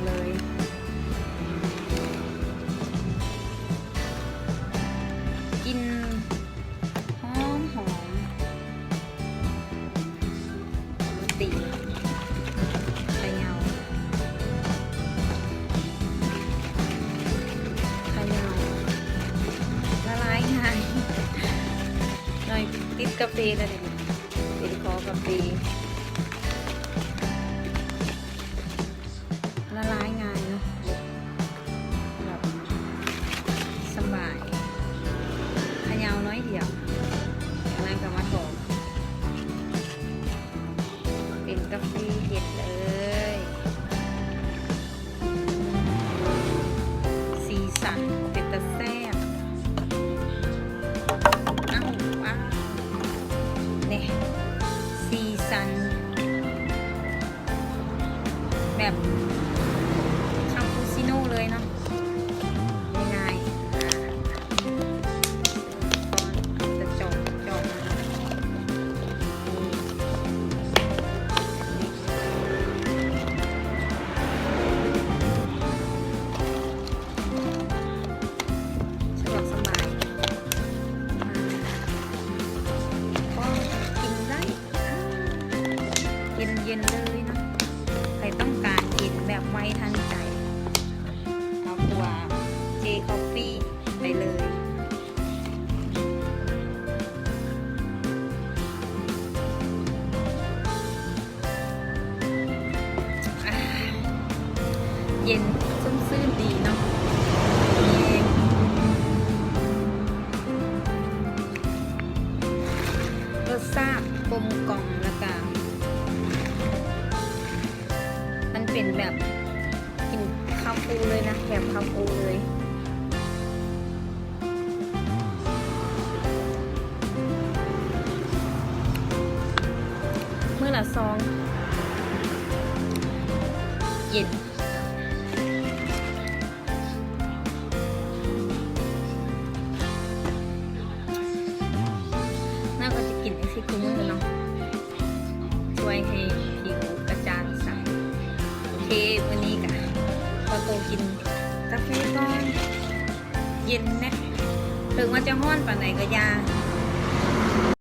ເລີຍ ກິ່ນຫອມໆ ຕີ ຂະເຍົາ ຂະເຍົາ ລະລາຍງ່າຍ ໜ້ອຍຕິດກາເຟແລ້ວເດ ເປັນຄໍກາເຟ ລະລາຍງ່າຍເນາະ ແບບສະບາຍ ຂະເຍົາໜ້ອຍດຽວ ຈາກນັ້ນກໍມາຖອກ ເປັນກາເຟເຢັນເລີຍ ອືມ ສີສັນເປັນຕາແຊບ ອ້າວ ວ້າວ ນີ້ ສີສັນ ແບບຄາປູຊິໂນເລີຍເນາະ ງ່າຍໆ ອ່າ ກ່ອນຈະຈອກ ຈອກ ນີ້ ສະດວກສະບາຍ ອ່າ ກໍກິນໄດ້ ເຢັນໆ ເລີຍເນາະ ໃຜຕ້ອງການກິນແບບໄວທັນໃຈ ເອົາຕົວເຈຄອບຟີໄປເລີຍ ອ່າ ເຢັນ ຊຸ່ມຊື່ນດີເນາະ ລົດຊາດກົມກ່ອມ ແລ້ວກະມັນເປັນແບບກິນຄາປູເລີຍນະ ແບບຄາປູເລີຍ ມື້ລະຊອງ ເຢັນ ເຮົາກໍຈະກິນຈັ່ງຊີ້ຄູ່ມື້ເນາະ ຊ່ວຍໃຫ້ຜິວກະຈ່າງໃສ ໂອເຄ ມື້ນີ້ກະຂໍໂຕກິນກາເຟກ່ອນ ເຢັນແນະ ເຖິງວ່າຈະຮ້ອນປານໃດກໍຢ່າ